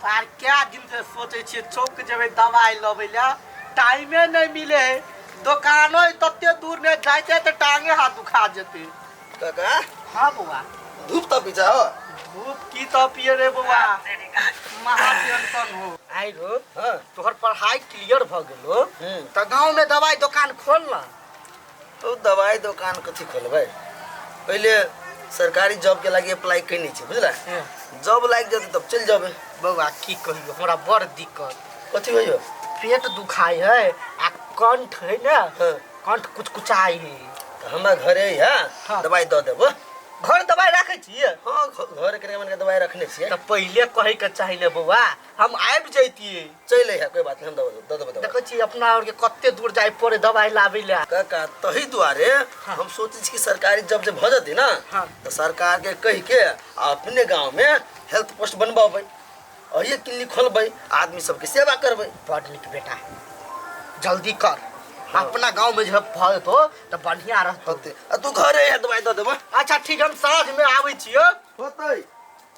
सार क्या दिन से सोचे छियै चौक जेबै दवाई लबै लए, टाइमे नहीं मिले है। दोकानो तते दूर ने जाय छै तऽ टांगे हाथ दुखा जेतै। काका। हाँ बौआ। धूप तपी जा हो। धूप की तपिए रे बौआ, महा टेंशन हो। आई रो। हाँ। तोहर पढ़ाई क्लियर भ गेलो हम्म। तऽ गांव में दवाई दुकान खोल ना। तो दवाई दुकान कथी खोलबै, पहिले सरकारी जॉब के लागी अप्लाई कैने छी, बुझला? जॉब लागि जेतै तब चलि जेबै। बौआ की कहियो, हमरा बड़ दिक्कत। कथी होइयो? पेट दुखाइ है आ कंठ है ने, कंठ कुचकुचाइ है। तऽ हमरा घरे है, दवाई दऽ देबो। घर दवाई राखै छियै? हाँ, घरे कनिका मनिका दवाई रखने छियै। तऽ पहिले कहै के चाही ने बौआ, हम आबि जैतियै। चलि अइहे, कोई बात नहीं, हम दऽ देबो दवाई। देखै छी अपना और के कते दूर जाय पड़े दवाई लाबै लए। काका तही दुआरे हम सोचै छी कि सरकारी जॉब जे भऽ जेतै ने, तऽ सरकार के कहि के आ अपने गाँव में हेल्थ पोस्ट बनबेबै, अहिए क्लिनिक खोलबै, आदमी सबके सेवा करबै। बड़ नीक बेटा, जल्दी कर। अपना गाँव में जब भऽ जेतौ तऽ बढ़िया रहतौ। होतै। आ तू घरे अइहे, दवाई दऽ देबो। अच्छा ठीक, हम साँझ में आबै छियौ। होतै।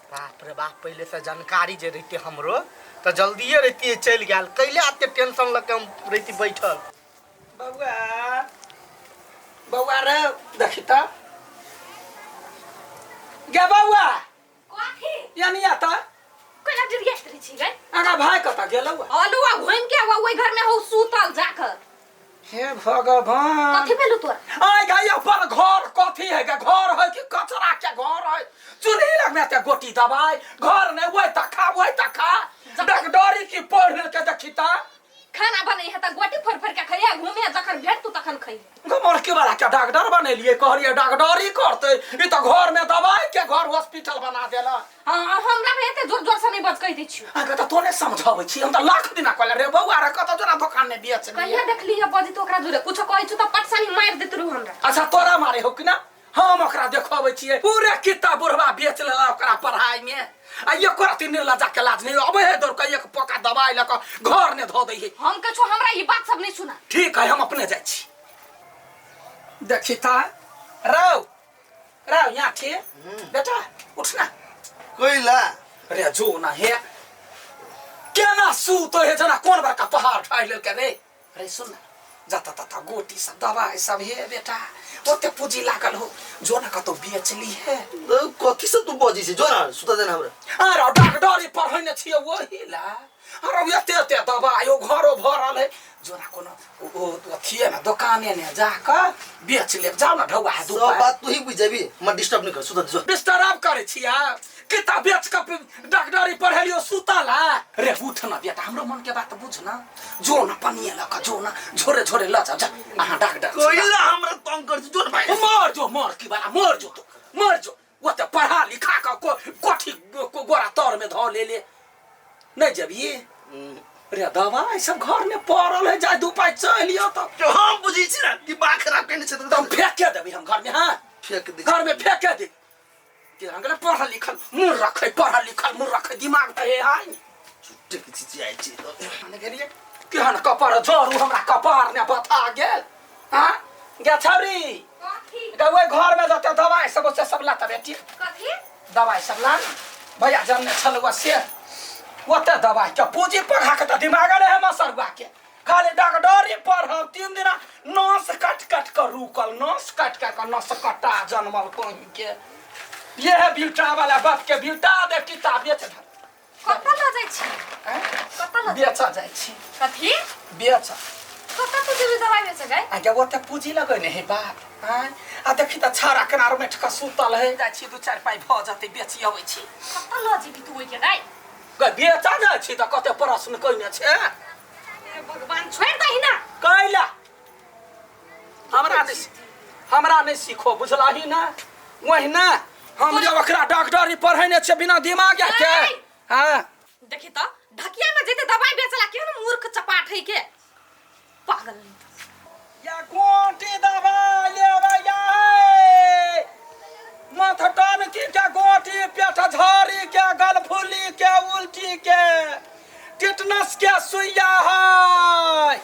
बाप रे बाप, पहिले से जानकारी जे रहते हमरो तऽ जल्दिए रहतियै चलि गेल। कैले एते टेंशन लऽ के हम रहती बैठल। बौआ, बौआ रे, देखी तऽ गे बौआ। कथी? यानी आता कोना डिरियाइत रहै छी गै? आगा भाई कतऽ गेलौ? अलुआ घुमि के ओहि घर में हो सुतल जाकर। हे भगवान, कथी भेलौ तोरा? आय गई अपन घर कथी है गे? घर है कि कचरा के घर है? चूल्ही लग में ते गोटी दबाई घर ने ओइ तखा ओइ तखा डॉक्टरी की पढ़ के देखी ता। खाना बनै है त गोटी फोड़ फोड़ के खइया, घूमे जखन भेट तू तखन खइया। गमर वाला के डॉक्टर बनेलिए, कहलिए डॉक्टरी करते, ई त घर में दवाई के घर हॉस्पिटल बना देला। हां, हमरा पे एते जोर जोर से नहीं बज कहि दै छियो। अहाँ त तोने समझाबै छी, हम त लाख दिना कहले रे बौआ रे कतौ जोरा दुकान में बेच लिए। कहिया देखली है बजी तो ओकरा जोरे कुछो कहै छु त पटसानी मारि देत रहू हमरा। अच्छा तोरा मारे हो कि ना? हम ओकरा देखबै छियै पूरे किताब बुढ़वा बेच लेला ओकरा पढ़ाई में, आ एको रति निर्लज्जा के लाज नहीं अबै है, दौड़ के एक पोका दवाई लऽ कऽ घर ने धऽ दै है। हम कछो हमरा ई बात सब नहीं सुना। ठीक है, हम अपने जाइ छी। देखी ता रौ रौ यहाँ छी बेटा, उठ ना। कोइला रे जो ना हे केना सूतो है जना कोन बड़का पहाड़ ढाइ लेलकै रे। रे सुन ना, जता तता गोटी सब दवाई सब हे बेटा, ओते पूंजी लागल हो, जो ना कतौ बेच ली है। कथी से तू बजै छी? जो ना सुता देना हमरा। अरे डॉक्टरी पढ़ने छियै ओही ला, अरे एते एते दवाई ओ घरो भरल है, जो ना कोनो ओ अथिए ना दोकाने ने जाकऽ बेच लेब। जाओ ना ढौआ है सब दुपाय। बात तू ही बुझ जेबी, हमरा डिस्टर्ब नहीं कर, सुता जो। डिस्टर्ब करै छियै किताब बेच कऽ डॉक्टरी पढ़ेलियो सुतल है रे। उठ ना बेटा, हमरो मन के बात बुझ ना, जो ना पनिये लऽ कऽ जो ना झोरे झोरे लऽ जाओ, जा अहाँ डॉक्टर छी। कोइला हमरा तंग कर जो ना भाई। मर जो, मर की बाला मर जो, तू मर जो, ओते पढ़ा लिखा कऽ कोठी गोरा तर में धऽ ले ले नहीं जबिए रे। दवाई सब घर में पड़ल है, जाय दू पाई चल लियो तो। जो हम बुझै छी ना दिमाग खराब केने छै तऽ हम फेंके देबै हम घर में। हाँ फेंक दे घर में फेंके दे के अंगने पढ़ल लिखल मुँह रखे, पढ़ल लिखल मुँह रखे, दिमाग तऽ हे हाय झूठे के चिचियाइ छी माने गेलिए केहन कपार जरू हमरा कपार ने बता गेल। हाँ गे छौरी। कथी? गे ओहि घर में जते दवाई सब से सब लाता बेटी। कथी? दवाई सब ला भैया जानने छलुआ से ओते दवाई के पूंजी पढ़ा के तऽ दिमाग रहे मसरुआ के, खाली डॉक्टरी पढ़ब 3 दिना नस कट कट के रुकल, नस कट कट के नस कटा जनमल कहीं के। ये है बिल्टा वाला बाप के बिल्टा दे किताब बेच धर। कतऽ लऽ जाइ छी? आँय? कतऽ लऽ जाइ? बेचऽ जाइ छी। कथी? बेचऽ। कतऽ तू जेबी दवाई बेचऽ गै? आ जब ओते पूंजी लगै ने हे बाप, आँय? आ देखी तऽ छाड़ा केना रमेठ कऽ सुतल है। जाइ छी 2-4 पाइ भऽ जेतै बेची अबै छी। कतऽ लऽ जेबी तू ओहिके गै? गै बेचऽ जाइ छी तऽ कते प्रश्न कयने छै। हे भगवान, छोड़ि दही ना। कैला हमरा नहि, हमरा नहि सीखो, बुझलही ना? ओहिना हम जे ओकरा डॉक्टरी पढ़ेने छियै बिना दिमाग के। ऐ! हाँ देखी तऽ ढकिया में जेते दवाई बेचला केहन मूर्ख चपाट है के पागल नहीं तऽ। या गोटी दवाई लेबै या हे? माथटन की के गोटी, पेट झड़ी के, गलफुली के, उल्टी के, टिटनस के सुइया है।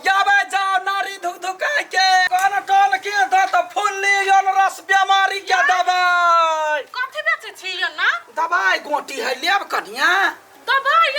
याबे जाओ नारी धुक धुकाय के कन टन के दत फुल्ली यन रस बीमारी के दवाई। कथी बेचै छी यो ना? दवाई गोटी है, लेब कनिया। दवाई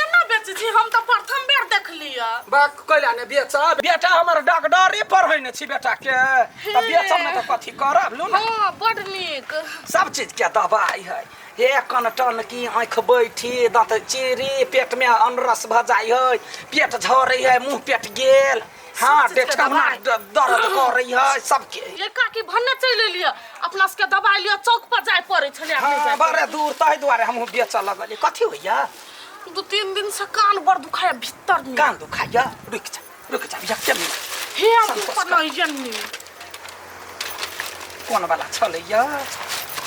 बाक कैला ने बेचब बेटा हमर डॉक्टरी पढ़ै ने छी बेटा के तऽ बेचब ने तऽ कथी करब लू ने हाँ बड नीक सब चीज के दवाई है हे कनटन की आँखि बैठी दाँत चीरी पेट में अनरस भऽ जाइ है पेट झरै है मुँह पेट गेल हाँ सब चीज के पेटकहुना दवाई। दर्द करै है सबके ये काकी भन्ने चलि एलियै अपना सबके दवाई लिअ चौक पर जाय पड़ै छलै आब नहि हाँ जाय बड़े दूर ताहि दुआरे हमहूँ बेचऽ लगलियै कथी होइया पड़ै। 2-3 दिन से कान बड़ दुखाय भीतर में कान दुखाइया रुकि जा रुकि जा भैया के हे हम संतोष ऊपर कर। नहीं जन्नी कोन वाला छलैया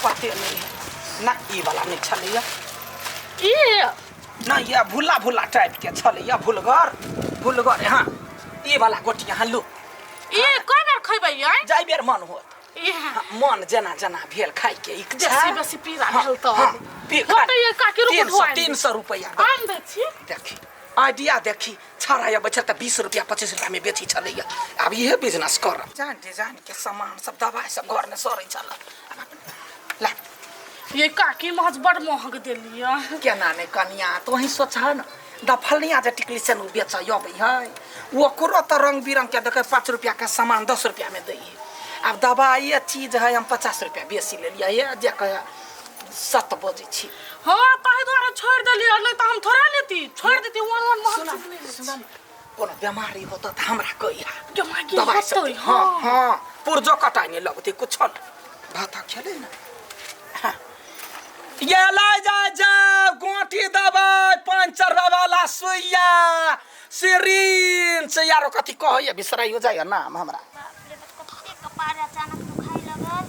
पते नहीं है ना ई वाला नहीं छलैया ई ना ये भुल्ला भुल्ला टाइप के छलैया भुलगर भुलगर हाँ ई वाला गोटी यहाँ लू ई कय बेर खैबै यै जाय बेर मन होत ई हाँ, मन जेना जेना भेल खाय के इच्छा बेसी बेसी पीड़ा हाँ, भेल तऽ हाँ, पी होतै ये काकी रुकू तीन सौ धोआइन 300 रुपया आन दै छी देखी आइडिया देखी छड़ा अबै छै तऽ 20 रुपया 25 रुपया में बेची छलैया आब इहे बिजनेस करब जान डिजाइन के सामान सब दवाई सब घर में सड़ै छल आब ला ये काकी महज बड़ महग देलियै केना नहि कनिया तोही सोचह न दफलनिया जे टिकली से ने बेचऽ अबै है ओकरो तऽ रंग बिरंग के देखै 5 रुपया के सामान 10 रुपया में दै है आब दवाइए चीज है हम 50 रुपया बेसी लेलियै हे जे कहे सत बजै छी हाँ ताहि दुआरे छोड़ि देलियै नहि तऽ हम थोड़ा लेती छोड़ि देती वन वन महग सुना चीज नहि लै सुना कोनो बेमारी होतऽ तऽ हमरा कहिया छी। दिमागी दवाई सब होतै हाँ हाँ पुर्जो कटाइ नहि लगतै कुछो नहि भात खेलै ने हाँ। ये लै जाय जाओ गोटी दवाई पंचर वाला सुइया सिरिंच यारो कथी कहैया बिसराइयो जाइया नाम हमरा बाप रे बाप कते कपार अचानक दुखाइ लगल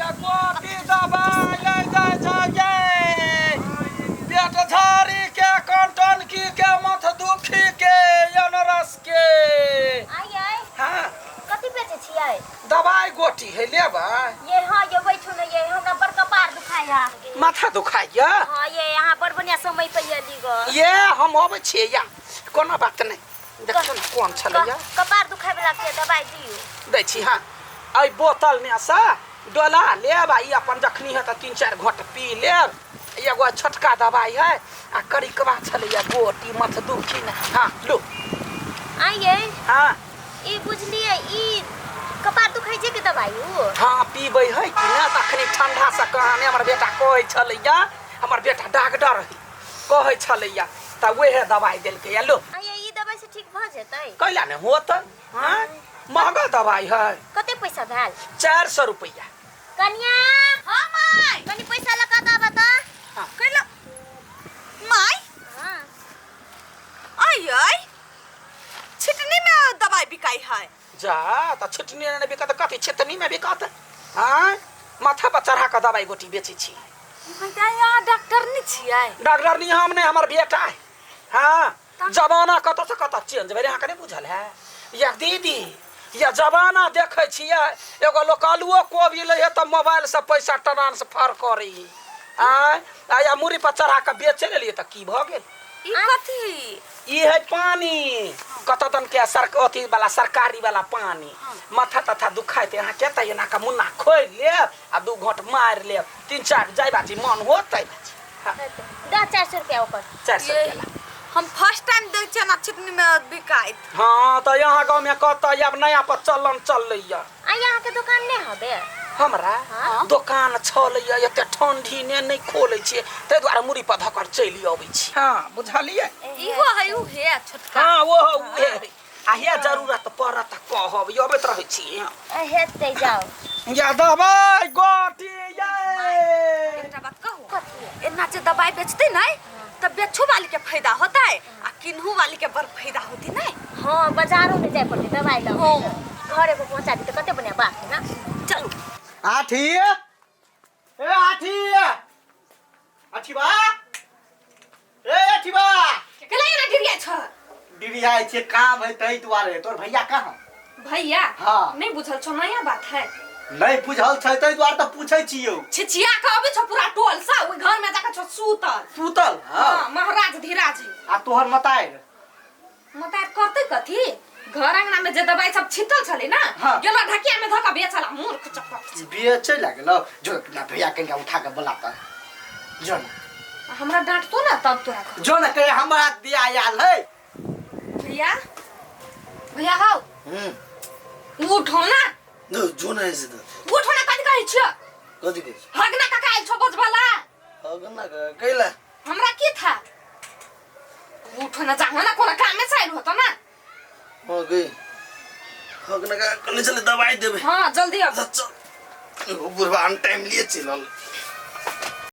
या गोटी दवाई लै जाय जाय ये पेट झाड़ी के कंटन की के मथ दुखी के अनरस के आइ आइ हाँ कथी बेचै छियै दवाई गोटी है लेबै ये हाँ ये बैठू ने ये हमरा बड़ कपार दुखाइ है माथा दुखाइया हाँ ये अहाँ बड़ बढ़िया समय पे एली गो ये हम अबै छियै या कोनो बात नहि देखियौ ने कोन छलैया कपार दुखाइ वाला के दवाई दियौ दै छी हाँ एहि बोतलमे सँ डोला लेब आ ई अपन जखनी है तऽ 3-4 घोट पी लेब एगो छोटका दवाई है आ करिकबा छलैया गोटी मथ दुखी ने हाँ लू आइ ये हाँ ई बुझलियै ई कपार दुखाइ छै के दवाई उ हाँ पीबै है कि ना तखनी ठंडा से कहानी हमर बेटा कहै छलैया हमर बेटा डॉक्टर है कहै छलैया तऽ उहे दवाई देलकै या लो आइ ये ई दवाई से ठीक भऽ जेतै कैला ने होत हाँ महंगा दवाई है कते पैसा भेल 400 रुपया कनिया हाँ माय कनी पैसा लगा दऽ बता कैला माय हाँ आइ आइ छिटनी में दवाई बिकाई है जा तऽ छिटनी नहि बिकत कथी छिटनी में बिकत हाँ माथा पर चढ़ा कऽ दवाई गोटी बेचै छी भैया यहाँ डॉक्टर नहीं छियै डॉक्टर नहीं हम नहीं हमर बेटा है हाँ जमाना कतऽ से कतऽ चेंज भेलै अहाँके नहि बुझल है या दीदी या जमाना देखै छियै एगो लोक आलुओ कोबी लै है तऽ मोबाइल से पैसा ट्रांसफर करै है आँय आ या मुड़ी पर चढ़ा कऽ बेचै लेलियै तऽ की भऽ गेल ई कथी ई है पानी कतऽ दन के सर अथी वाला सरकारी वाला पानी माथा तथा दुखाय ते अहाँ के तऽ एना कऽ मुन्ना खोलि लेब आ 2 घोंट मारि लेब 3-4 जाय बाजी मन होतै बाजी हाँ, दऽ 400 रुपया ओकर 400 ये रुपया ला। हम फर्स्ट टाइम देख छियै ना छिटनी में बिकाइत हाँ तऽ यहाँ गाँव में कतऽ आब नया पर चलन चलैया आइ अहाँके दुकान नहि हबे हमरा हाँ? दोकान छलैया एते ठंडी ने नहि खोलै छियै ताहि दुआरे मुड़ी पर धकर चलि अबै छी हाँ बुझलियै इहो है उ है छोटका हाँ वो उहे है आ हे जरूरत पड़त तऽ कहब अबैत रहै छी हम। हेतै जाउ या दवाई गोटी ये एकटा बात कहू कथी एना जे दवाई बेचते नहीं तब बेचू वाली के फायदा होता है आ किन्हू वाली के बड़ फायदा होती नहीं हाँ बाजारो में जाय पड़तै दवाई लऽ हाँ। घरे पर पहुँचा दी तऽ कते बढ़िया बात है ना चलू आठी ए आठी आठी बा ए आठी बा केला एना ढिरिया छ डिरियाइ छै काम है ताहि दुआरे तोर भैया कहाँ भैया हाँ। नहीं बुझल छौ नया बात है नहीं बुझल छै ताहि दुआरे तऽ पूछै छियौ छिछिया के अबै छौ पूरा टोल सा ओहि घर में जाके छौ सुतल सुतल हाँ हाँ महाराज धीराज आ तोहर मतारि मतार करतै कथी घर अंगना में जे दवाई सब छिटल छलै ना हाँ। गेलो ढकिया में धऽ के बेचला मूर्ख चपट बेचै लागल जो अपना भैया कनिका उठा के बोला तऽ जो न हमरा डांटतो ना तब तोरा कहबौ। जो न कहे हमरा दिया आयल है भैया, भैया हौ। उठो ना। न जो ना ऐसे त। उठो ना, कथी कहै छियो? कथी कहै छी? हगना काका आयल छौ बजबला। हगना काका कैला? हमरा की था, उठो ना, जाहो ना, कोनो कामे से आयल होतो ना। हाँ गई, हगना काका कहने छलै दवाई देबै। हाँ, जल्दी अब। अच्छा, चल। ओ बुढ़बा अनटाइमली चलल।